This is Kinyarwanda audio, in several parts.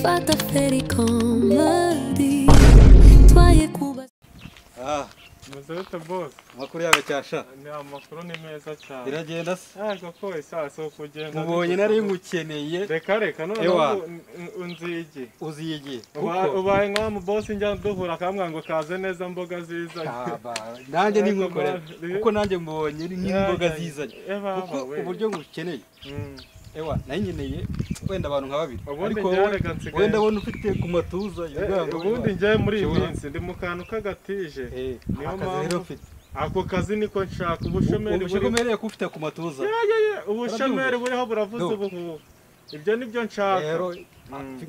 Pas ta faire qu'on me dit. Toi et Cuba. Ah, Muzabita boss. Amakuru yawe cyasha. Ni amakuru ni meza cyane. Iragenda se? Yego ko isaso kugenda. Mubonye nari ngukeneye. Reka reka none unzigi. Uzigi. Ubaye nka mu boss njya duhura kamwa ngo kaze neza mboga zizanye. Nanjye ni nkukorera. Kuko nanjye mbonye ni nk'imboga zizanye. Kuko uburyo ngukeneye. Ewa nayinyeneye wenda abantu nka babiri. Ariko wenda wona ufite ku matuza yugango. Ubundi njye muri iyi minsi ndi mu kantu kagatije. Niyo mpamvu ako kazi niko nshaka ubushomeri ubushomeri ko ufite ku matuza. Ubushomeri buriho buravuze ubuhuha. Ibyo nibyo nshaka. Rero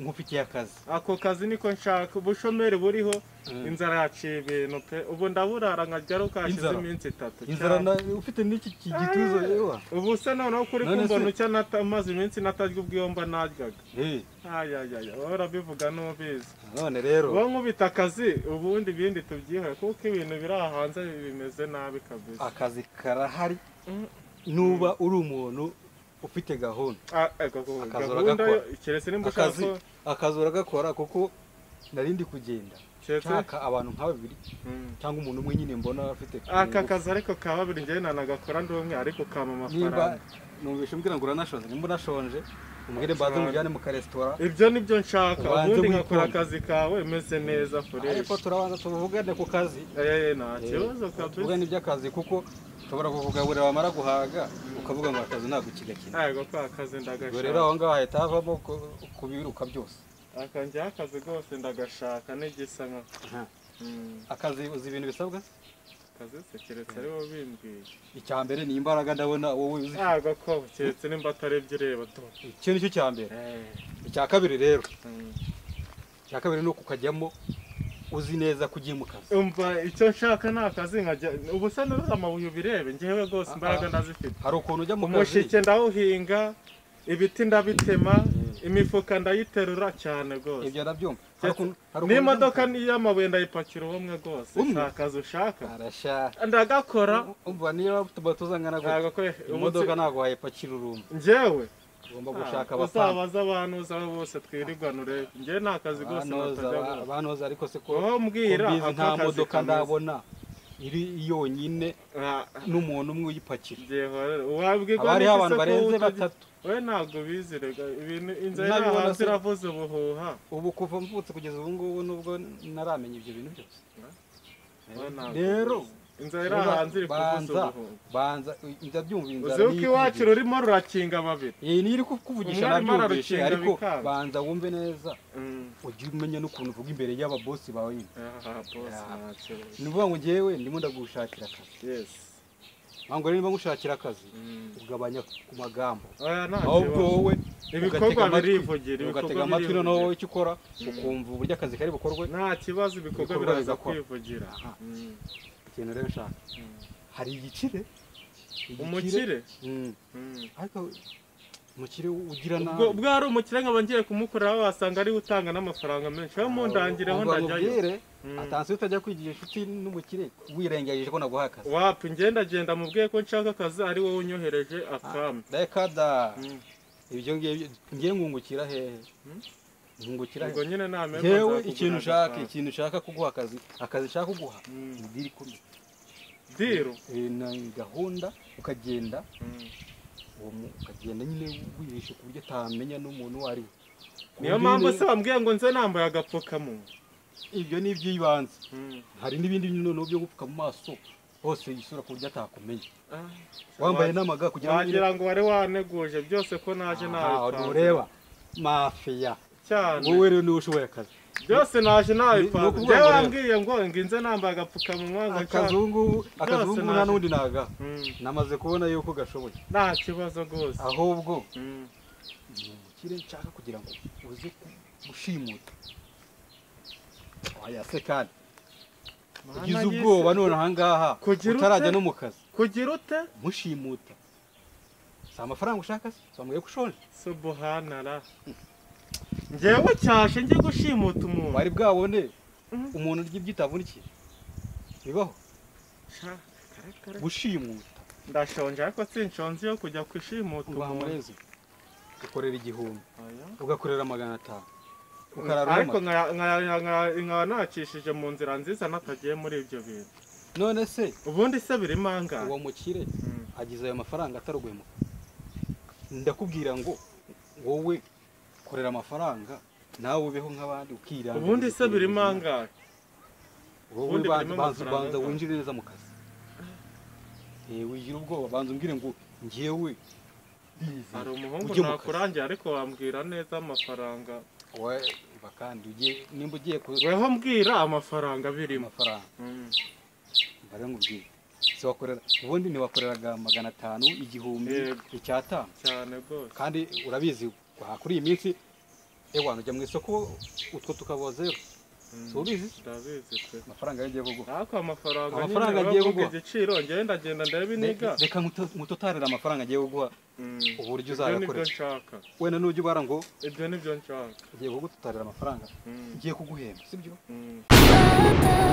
nkufitiye akazi. Ako kazi niko nshaka ubushomeri buriho inzara yaciye ibintu pe. Ubu ndaburara nkajya rukashize iminsi itatu. Inzara ufite n'iki gituza yewa. Ubu se noneho kuri kumbona ucya namaze iminsi natarya ubwiyomba naryaga. Ayayaya urabivuga n'ubizi. None rero wowe nkubita akazi ubundi ibindi tubyihaye kuko ibintu biri hanze bimeze nabi kabisa. Akazi karahari nuba uri umuntu ufite gahunda. Akazi uragakora kuko narindi kugenda nshaka abantu nka babiri cyangwa umuntu umwe nyine mbona afite aka kazi ariko ka babiri njye nanagakora ndi umwe ariko kama amafaranga. Numvishe umbwira ngo uranashonje, nimba unashonje umbwire mbanze mujyane mu karesitora. Ibyo nibyo nshaka ubundi nkakora akazi kawe meze neza fresh. Ariko turabanza tuvugane ku kazi. Nta kibazo kabisa. Tuvugane iby'akazi kuko ushobora kukugaburira wamara guhaga ukavuga ngo akazi ntabwo kigakina. Yego ko akazi ndagashaka. Rero aho ngaho hahita havamo kubiruka byose. Akanjye akazi rwose ndagashaka n'igisa nka. Akazi uzi ibintu bisabwa? Akazi se keretse ari wowe bimbwiye. Icya mbere ni imbaraga ndabona wowe uzi. Yego ko keretse nimba atarebye ureba to. Icyo nicyo cya mbere. Icya kabiri rero. Icya kabiri ni ukukajyamo uzi neza kugiye mu kazi. Umva icyo nshaka ni akazi nkajya ubu se nuza amabuye ubirebe ngewe rwose imbaraga ndazifite. Hari ukuntu ujya mu kazi. Umushike ndawuhinga, ibiti ndabitema, imifuka ndayiterura cyane rwose. Ibyo ndabyumva. N'imodoka y'amabuye ndayipakira ubumwe rwose. Si akazi ushaka. Ndagakora. Umva niba ufite angana gutya imodoka ntabwo wayipakira urumwe. Njyewe ugomba gushaka abafana. Uzabaza abantu uzaba bose twirirwana urebe. Njye nta kazi rwose natajya. Abanoza ariko se ko mbwira nta modoka ndabona iri yonyine n'umuntu umwe uyipakira. Wabwirwa hariho abantu barenze batatu. We ntabwo bizirega ibintu inzara hanze iravuze ubuhuha. Ubu kuva mvutse kugeza ubu ngubu nubwo naramenya ibyo bintu byose. Rero inzara hanze iri kuvuza ubuhuha. Banza ndabyumva inzara. Uzi ko iwacu rurimo rurakinga babiri. Ni iri kukuvugisha nabyumvishe ariko banza wumve neza. Ujye umenya n'ukuntu uvuga imbere y'aba boss bawe nyine. Ni ukuvuga ngo njyewe ndimo ndagushakira akazi. Yes. Ntabwo rero niba ngushakira akazi ugabanya ku magambo. Ahubwo wowe ibikorwa birivugira, ugatega amatwi noneho wowe icyo ukora ukumva uburyo akazi kari bukorwe. Nta kibazo ibikorwa biraza kwivugira. Ikintu rero nshaka hari igikire. Umukire? Ariko umukire ugira nabi. Ubwo ari umukire nkaba ngiye kumukorera wasanga ari utanga n'amafaranga menshi. Aho mundangireho ndajyayo. Atansiyo utajya kwigira inshuti n'umukire wirengagije ko naguha akazi. Wapi ngenda genda mubwiye ko nshaka akazi ari wowe unyohereje akampa. Reka da. Ibyo ngiye ngungukira hehe? Ngungukira hehe? Ubwo nyine nta Yewe ikintu ushaka, ikintu ushaka kuguha akazi, akazi nshaka kuguha ni deal ikomeye. Deal? Ni gahunda ukagenda ukagenda nyine wihishe ku buryo utamenya n'umuntu uwo ari we. Niyo mpamvu se wambwiye ngo nze nambaye agapfukamunwa. Ibyo ni iby'ibanze. Hari n'ibindi noneho byo gupfuka mu maso hose isura ku buryo atakumenya. Wambaye n'amaga kugira ngo wagira ngo wari waneguje byose ko naje nabipanze. Ureba mafia cyane. Wowe rero niwe ushoboye akazi. Byose naje nabipanze. Njyewe wambwiye ngo nginze nambaye agapfukamunwa ngo akazungu nta n'undi naga. Namaze kubona yuko gashoboye. Nta kibazo rwose. Ahubwo ni umukire nshaka kugira ngo uze gushimuta. Oya se kandi ugize ubwoba none ahangaha utarajya no mu kazi. Kugira ute? Mushimuta. Si amafaranga ushaka se? Wambwiye ko ushonje. Subuhanara. Njyewe cyashe njye gushimuta umuntu. Wari bwabone umuntu urya ibyo utavunikiye? Bibaho? Gushimuta. Ndashonje ariko sinshonze yo kujya gushimuta umuntu. Ukorera 1000 ugakorera 500. Ukarara Ariko unywa. Nkaba nacishije mu nzira nziza natagiye muri ibyo bintu. None se Ubundi se birimo angahe? Uwo mukire agize ayo mafaranga ataruguhemuka. Ndakubwira ngo wowe korera amafaranga nawe ubeho nk'abandi ukiranga. Ubundi se birimo angahe? Wowe Ubundi banza birimo banza amafaranga banza angahe? Winjire neza mu kazi. Wigira ubwoba, banza umbwire ngo njyewe ndizeye. Hari umuhungu Ujye mu kazi. Nakurangiye ariko wambwira neza amafaranga. Wowe kandi ugiye nimba ugiye ku Weho mbwira amafaranga birimo. Amafaranga mbare nkubwire, si wakorera ubundi ntiwakoreraga 500, 1000, Yego. 5,000? Cyane rwose. Kandi urabizi kuri iyi minsi ewana ujya mu isoko utwo tukaba zero. Si ubizi? Ndabizi pe. Amafaranga yagiye kuguha. Ariko amafaranga Amafaranga nyine agiye bavuga kuguha. igiciro, njyewe ndagenda ndebe iniga. Reka ngutotarire amafaranga agiye kuguha uburyo Ibyo nibyo uzayakoresha. nshaka. Wenda nujya ubara ngo Ibyo nibyo nshaka. ugiye kugutotarira amafaranga, ngiye kuguhemba, sibyo? Fata